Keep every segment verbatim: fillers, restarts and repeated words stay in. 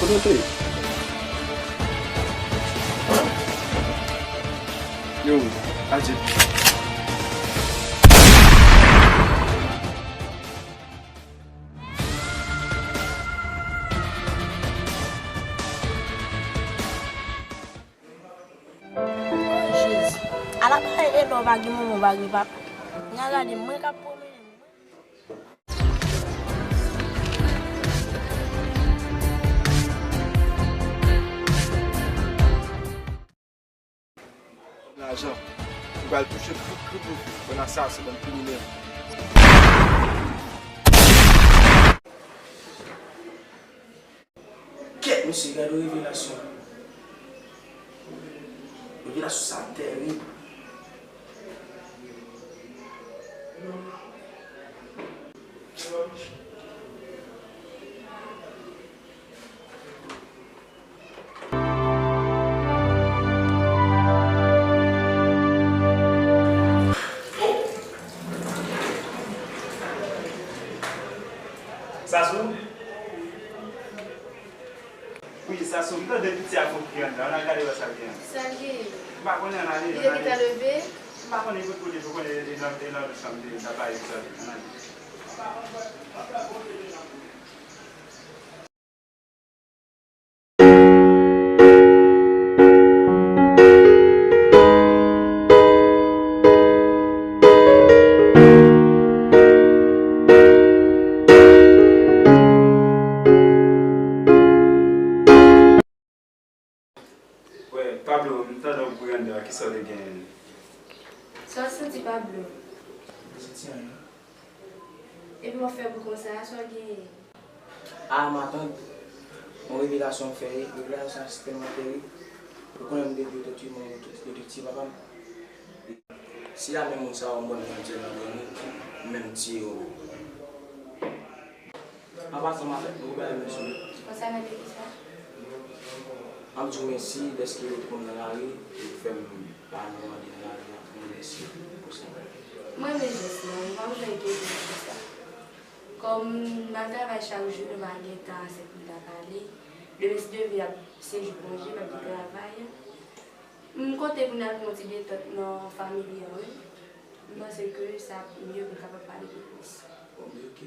Monte. Yo, adye. Oh, Jezi. Ala bagay Elò pa gen manman, pa gen papa. N a gade mwen k ap pwomennen m. Lajan. Ou pral touche tout, tout, tout. Bann asasen, bann kriminèl. Kèt, mesye, gade yon revelasyon. Revelasyon sa terib. Sasou? Wi, Sasou, m tande piti a fon ki anndan. Ann al gade wè sa l gen. Sa l gen? M pa konnen, ann ale, ann ale. Li te gentan leve? M pa konnen kot kote, m konnen e nan, e nan chanm li, m ta pale sa, ann ale. Wè, Pablo, m tande w kouri anndan an, kisa w te genyen? Sa w santi, Pablo? M pa santi anyen. Epi w ap fè bri konsa a, sa w genyen? A, matant, yon revelasyon m fè, revelasyon sa a se tèlman terib. Ou konnen m te di w tèt wi, mwen, yo te tiye papa m. Si a menm moun sa yo, m wè m nan tiye nan granmoun, m menm tiye yo. An pasan, matant, m pou bay mèsi wi. Konsènan de kisa? An m di w mèsi dèske yo te pran m nan lari, yo fè m pa nan lari a, m remèsye pou sa. Mwen renmen jès lan, m pa bezwen enkyete m pou sa. Kòm m al travay chak jou, nou pa gen tan ase pou n ta pale. Demen si Dye vle, ap se jou konje, p ap gen travay. M konte pou n al fè yon ti detant nan famili an, wi. M panse ke sa ap mye pou n kapab pale pi plis. Bon, men oke.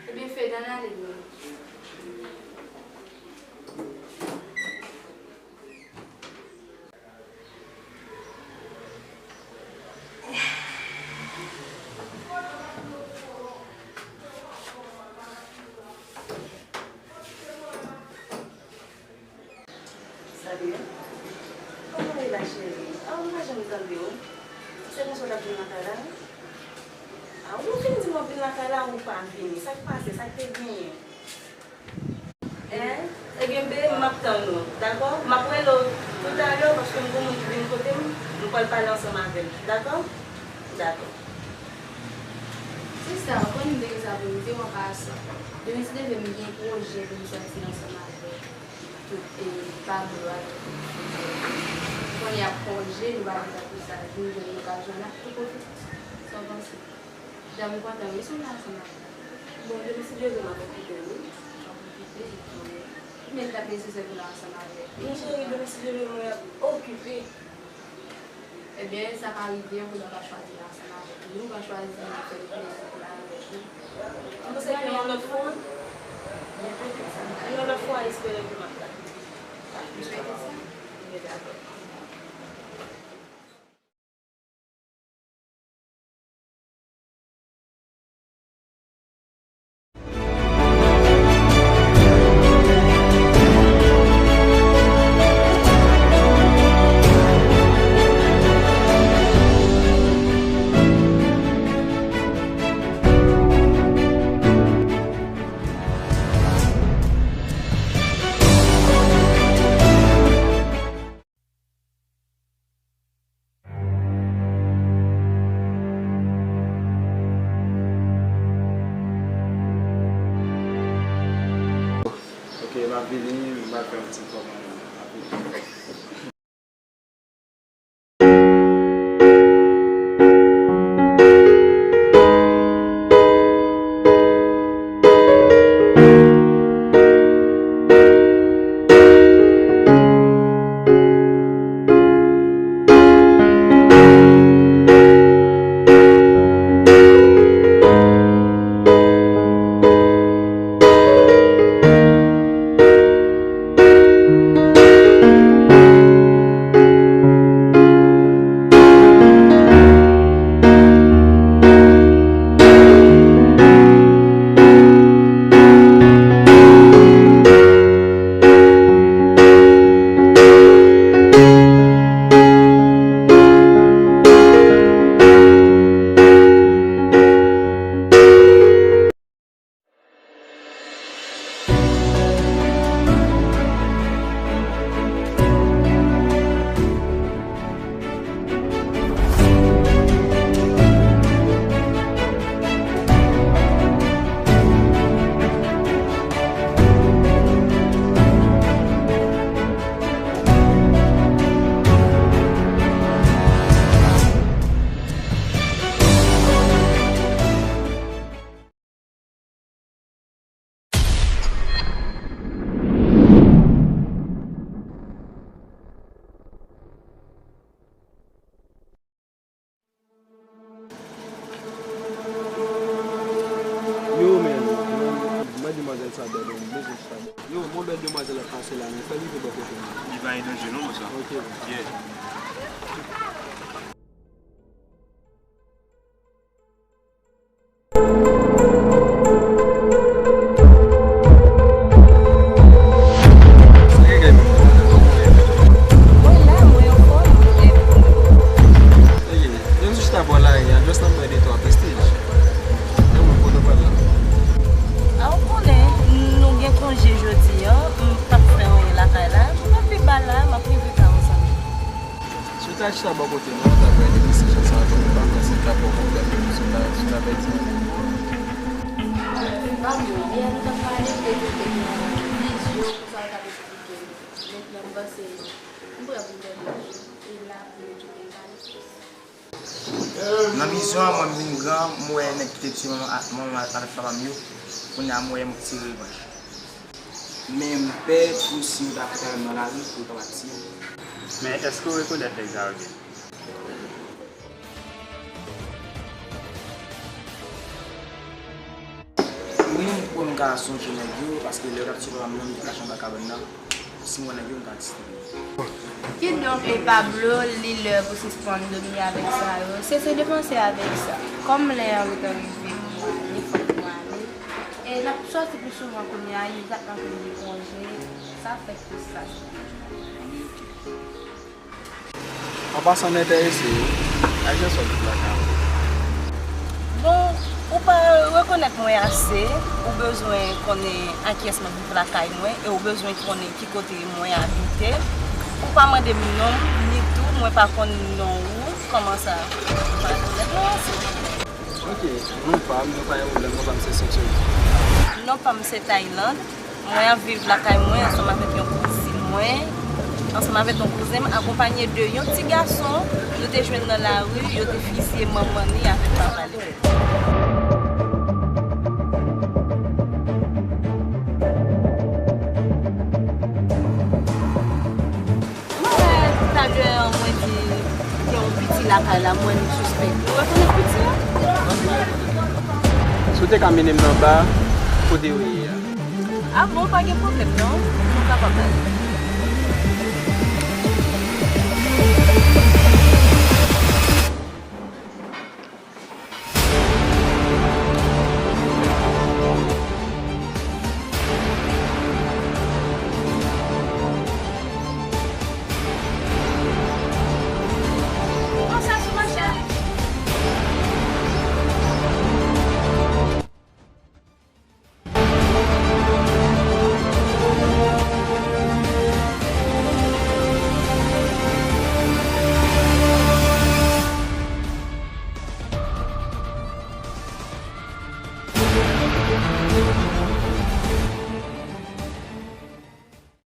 Ebyen, Fed, ann ale, non. Salut. Kòman w ye la, cheri? A, m pa janm tande w. Se konsa w t ap vin nan kay la? A, ou fin di m w ap vin nan kay la, ou pa vini. Sa k pase? Sa k te genyen? Hein? Ebyen, bebe, m ap tann ou, dakò? M ap rele w toutalè, paske m gon moun ki vin kote m, m pral pale ansanm avè l, dakò? Dakò. Sista, ou konnen m te gen sa pou m di w an pasan. Demen si Dye vle, m gen pwojè pou m sòti ansanm avè tout, e, Pablo a. Kounye a konje, nou pa gen tan pou sa, nou jwenn okazyon la, nou pwofite. Sa w panse? Dam, m kontan wi si w la ansanm avè l. Bon, demen si Dye vle, m ap okipe l wi. W ap okipe l, wi. Men l t ap nesesè pou l la ansanm avè l. Men cheri, demen si Dye vle, mwen ap okipe. Ebyen, sa ka rive, ou pa ka chwazi l ansanm avèk nou, ou ka chwazi fè l plezi pou l avèk nou. M panse ke yon lòt fwa, yon lòt fwa, espere ke m ap la. M swete sa. Ebyen, dakò. Ok, m ap vini, m pral fè yon ti kòmand, m ap vini. Sa bèl, wi, bezwen chita bò. Yo, mwen bèl demwazèl ap pase la, men fè l rive bò kote m. Li pa an danje non, monchè. Ok. Yeah. Mwen la, mwen anfòm, mwen. Yo sou chita bò lari a, just nan bò de twa Prestige. Yo, mwen kote w pral la. A, ou konnen, nou gen konje jodi a, m p ap fè anyen lakay la, m ap viv ba la, m ap rive ka ou zanmi. Si w ta chita bò kote nou, w ta pral de Prestige sa, tou m pa kwè si w ta pran pwoblèm, si w ta, si w ta pèdi anyen. Pablo, yè nou t ap pale, m te di w te gen yon vizyon pou sa w t ap eksplike m. Mentnan m panse m prè pou m pèdi vizyon, e la pou m ekite pale plis. Nan vizyon an, mwen m vin gran, m wè nèg ki te tiye manman, manman avèk papa m yo. Kounye a, m wè m ap tire revanj. Men m pè pou si yo ta fèt avè m nan lari, pou yo ta pa tiye m. Men èske w rekonèt nèg sa yo byen? Wi, m kwè m ka sonje nèg yo, paske lè yo t ap tiye papa m nan, m te kache anba kabann nan. Si m wè nèg yo, m ka distinge. Kidonk, e Pablo, li lè pou sispann domine avèk sa yo. Sese de panse avèk sa. Kòm lè an gentan rive pou nou ale, fòk nou ale. E n ap sòti pi souvan kounye a, Isaac nan pran konje. Sa fè plis fasil. An pasan, m enterese wi. Ak jan sa w viv lakay ou. Bon, ou pa rekonèt mwen ase, ou bezwen konnen a kiyès mwen viv lakay mwen, e ou bezwen konnen ki kote mwen abite. Ou pa mande m non m, ni tou mwen pa konn non ou. Kòman sa? Ou pa rekonèt mwen ase. Ok, non pa m, non pa gen pwoblèm, non pa m se Sexual. Non pa m se Tayland. Mwen ap viv lakay mwen ansanm avèk yon kouzin mwen, ansanm avèk yon kouzen m, akonpanye de yon ti gason nou te jwenn nan lari, yo te fizye manman li avèk papa li. Mwen wè talè an mwen di gen yon piti lakay la, mwen m sispèk. Ou rekonèt piti a? Si w te ka mennen m nan ba kote yo ye a. A bon, pa gen pwoblèm non. Nou kapab ale.